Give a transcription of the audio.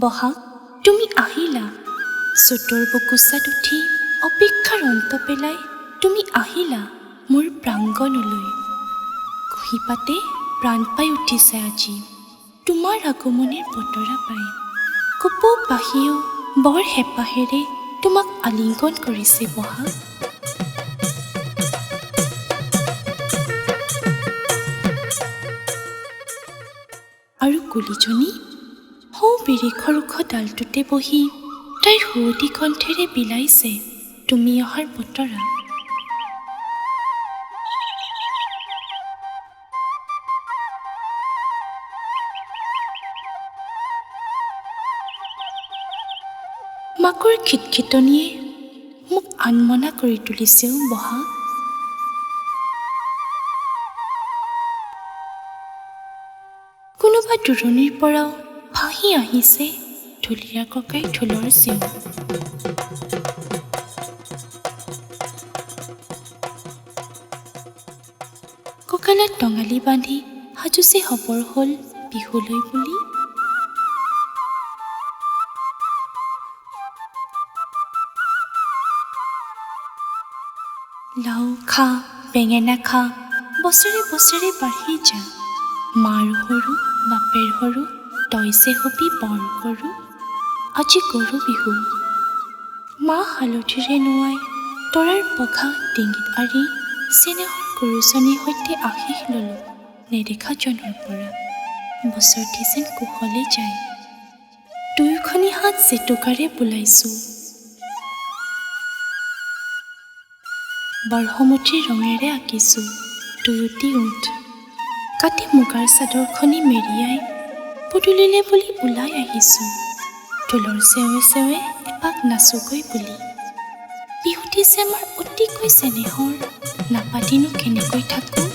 বহাগ, তুমি আহিলা। চ'তৰ বোকোচাত উঠি অপেক্ষাৰ অন্ত পেলাই তুমি আহিলা মোৰ প্ৰাংগণলৈ। কুঁহিপাতে প্ৰাণ পাই উঠিছে আজি তোমাৰ আগমনিৰ বতৰা পাই। কপৌ পাহিয়েও বৰ হেঁপাহেৰে তোমাক আলিংগন কৰিছে বহাগ। আৰু কুলিজনী সৌ বিৰিখৰ ওখ ডালটোতে বহি তাইৰ সুৱদি কণ্ঠেৰে বিলাইছে তুমি অহাৰ বতৰা। মাকৰ খিটখিটনিয়ে মোক আনমনা কৰি তুলিছেও বহাগ। কোনোবা দূৰণিৰ পৰাও ভাহি আহিছে ঢুলীয়া ককাই ঢোলৰ চিঞৰ। কঁকালত টঙালি বান্ধি সাজুচে হ'বৰ হ'ল বিহুলৈ বুলি। লাও খা, বেঙেনা খা, বছৰে বছৰে বাঢ়ি যা। মাৰ সৰু বাপেৰ সৰু, তই যে হবি বৰ গৰু। আজি গৰু বিহু। মাহ হালধিৰে নোৱাই তৰাৰ পঘা ডিঙিত আঁৰি চেনেহৰ গৰুজনীৰ সৈতে আশীষ ল'লোঁ নেদেখাজনৰ পৰা। বছৰটি যেন কুশলে যায়। দুয়োখনি হাত জেতুকাৰে বোলাইছোঁ, বৰহমুঠিৰ ৰঙেৰে আঁকিছোঁ দুয়োটি ওঁঠ। কাটি মুগাৰ চাদৰখনি মেৰিয়াই পদূলিলে বুলি ওলাই আহিছোঁ ঢোলৰ চেৱে চেৱে এপাক নাচোগৈ বুলি। বিহুটি যে আমাৰ অতিকৈ চেনেহৰ, নাপাতিনো কেনেকৈ থাকোঁ।